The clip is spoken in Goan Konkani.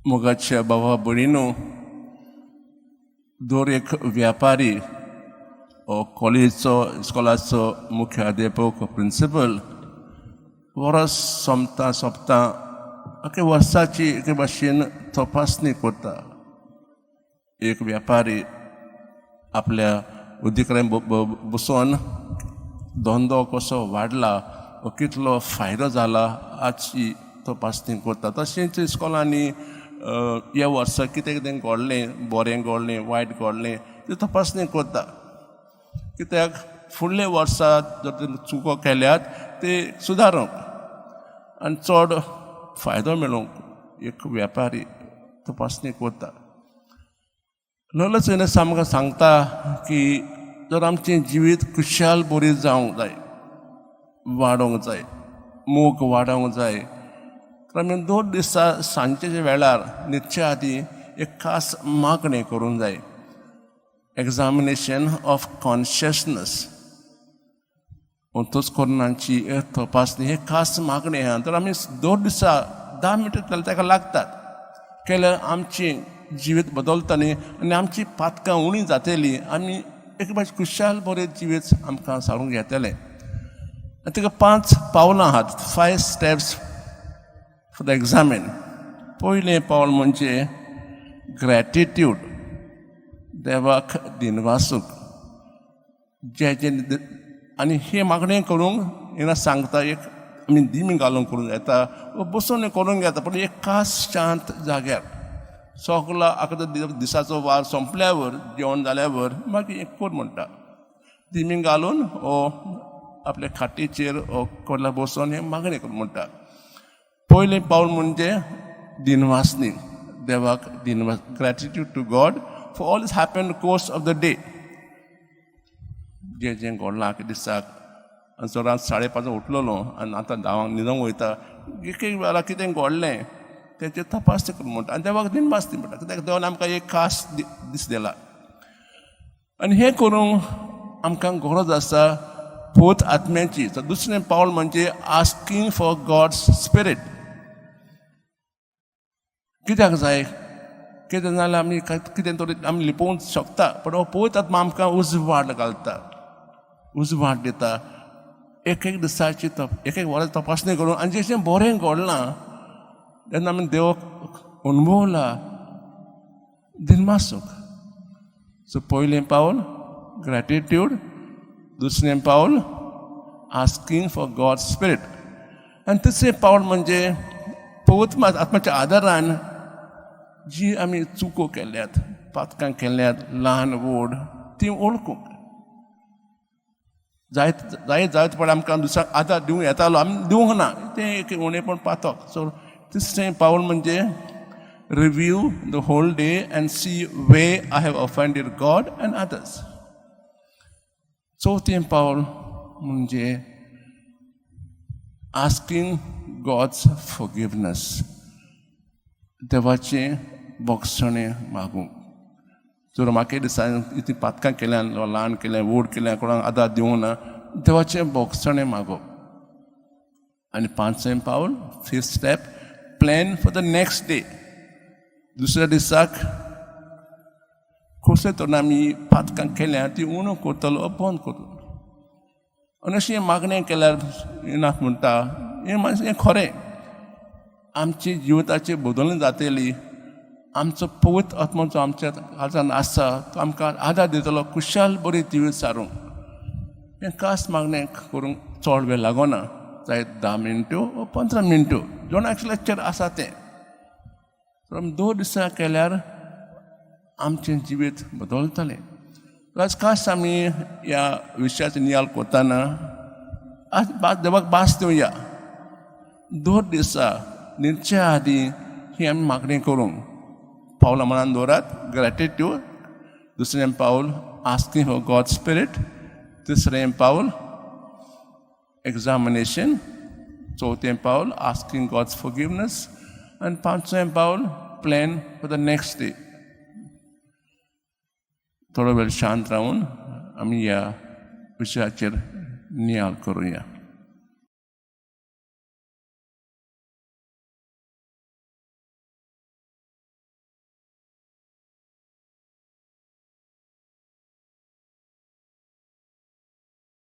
मोगाच्या भावा भयणीनो, दर एक व्यापारी ओ कॉलेजीचो, इस्कॉलाचो मुख्य अध्यापक, प्रिंसिपल वर्स सोंपता सोंपता एके वर्साची एके भाशेन तपासणी करता. एक व्यापारी आपल्या अधिकाऱ्यां बसोन धंदो कसो वाडला व कितलो फायदो जाला हाची तपासणी करता. तशेंच इस्कॉलांनी ह्या वर्सा कितें कितें घडलें, बरें घडलें, वायट घडलें, ती तपासणी करता, कित्याक फुडल्या वर्सा जर ते चुको केल्यात ते सुदारूंक आनी चड फायदो मेळूंक एक व्यापारी तपासणी करता. ललच आमकां सांगता की जर आमचें जिवीत खुशाल बरी जावंक जाय, वाडोवंक जाय, मोग वाडोवंक जाय, तर आमी दोन दिसा सांजच्या वेळार न्हिदच्या आदीं एक खास मागणें करूंक जाय, एग्जामिनेशन ऑफ कॉन्शियसनस, अंतस्करणाची तपासणी. हे खास मागणें आहा. तर आमी दोन दिसा 10 मिनटां ताका लागतात, केल्यार आमचें जिवीत बदलतलें आनी आमची पातकां उणी जातली. आमी एक भाशेन खुशाल बरें जिवीत आमकां सारूंक येतलें. आनी ताका पांच पावलां आहात, five steps for the examine. पयलें पावल म्हणजे ग्रॅटिट्यूड, देवाक दिनवासूक जे जे. आनी हें मागणें करूंक हिंगा सांगता, एक आमी दिमी घालून करूंक येता, बसून करूंक येता, पूण एक खास शांत जाग्यार सगलो आतां दिसाचो वावर सोंपल्यावर, जेवण जाल्यावर मागीर एक कर म्हणटा. दिमी घालून ओ आपल्या खाटीचेर ओ कोला बसून हें मागणें कर म्हणटा. पयलें पावल म्हणजे दिनवासनी, देवाक दिनवास, gratitude to God for all is happen course of the day, जें जें घडलां दिसाक. आनी चडांत 5:30 उठलेलो आनी आतां 10क न्हिदोंक वयता, एक एक वेळार कितें घडलें तेचेर तपासणी कर म्हणटा आनी देवाक दिनवासनी म्हणटा, कित्याक देवान आमकां एक खास दीस दिला. आनी हें करूंक आमकां गरज आसा पवित्र आत्म्याची. तर दुसरें पावल म्हणजे आस्कींग फॉर गॉड्स स्पिरीट. कित्याक जाय? कितें जाल्यार आमी कितें तरी आमी लिपोवंक शकता, पूण हो पवित्र आत्मा आमकां उजवाड घालता, उजवाड दिता. एक एक दिसाची तप एक एक वराची तपासणी करून आनी जें बरें घडलां तेन्ना आमी देवाक अणभवला, दिनवासूंक. सो पयलें पावल ग्रॅटिट्यूड, दुसरें पावल आस्कींग फॉर गॉड स्पिरीट आनी तिसरें पावल म्हणजे पवित्र आत्माच्या आदारान जी आमी चुको केल्यात, पातकां केल्यात, ल्हान व्हड, ती वळखूंक. जायत जायत जायत पण आमकां दुसऱ्याक आदार दिवंक येतालो, आमी दिवंक ना, तें एक उणेपण, पातक. सो तिसरें पावल म्हणजे review the whole day and see where I have offended God and others. चवथें पावल म्हणजे आस्कींग गॉड्स फॉरगिवनस, देवाचें भोगसणें मागूंक. जर म्हाका दिसांनी इतलीं पातकां केल्यान, ल्हान केलें, व्हड केलें, कोणाक आदार दिवंक ना, देवाचें भोगसणें मागप. आनी पांचवें पावल, fifth step, plan for the next day. दुसऱ्या दिसाक कसले तरेन आमी पातकां केल्या ती उणो करतलो, बंद करतलो. आनी अशें मागणें केल्यार इनाफ म्हणटा, हें मातशें हें खरें, आमची जिविताची बदलणी जातली. आमचो पवित्र आत्मो जो आमच्या काळजान आसा तो आमकां आदार दितलो खुशाल बरी जिवीत सारूंक. हें खास मागणें करूंक चड वेळ लागना, जाय 10 मिनट्यो वा 15 मिनट्यो, जण लेक्चर आसा तें. तर आमी 2 दिसां केल्यार आमचें जिवीत बदलतलें. आज खास आमी ह्या विशयाचो नियाळ करतना आज देवाक भास दिवया. दर दिसा न्हिदच्या आदीं ही आमी मागणी करूंक पावलां मनान दवरात. ग्रॅटिट्यूड, दुसरें पावल आस्किंग फॉर गॉड स्पिरीट, तिसरें पावल एग्जामिनेशन, चवथें पावल आस्किंग गॉड्स फॉरगिवनस आनी पांचवें पावल plan for the next day. थोडो वेळ शांत रावन आमी ह्या विशयाचेर नियाळ करुया.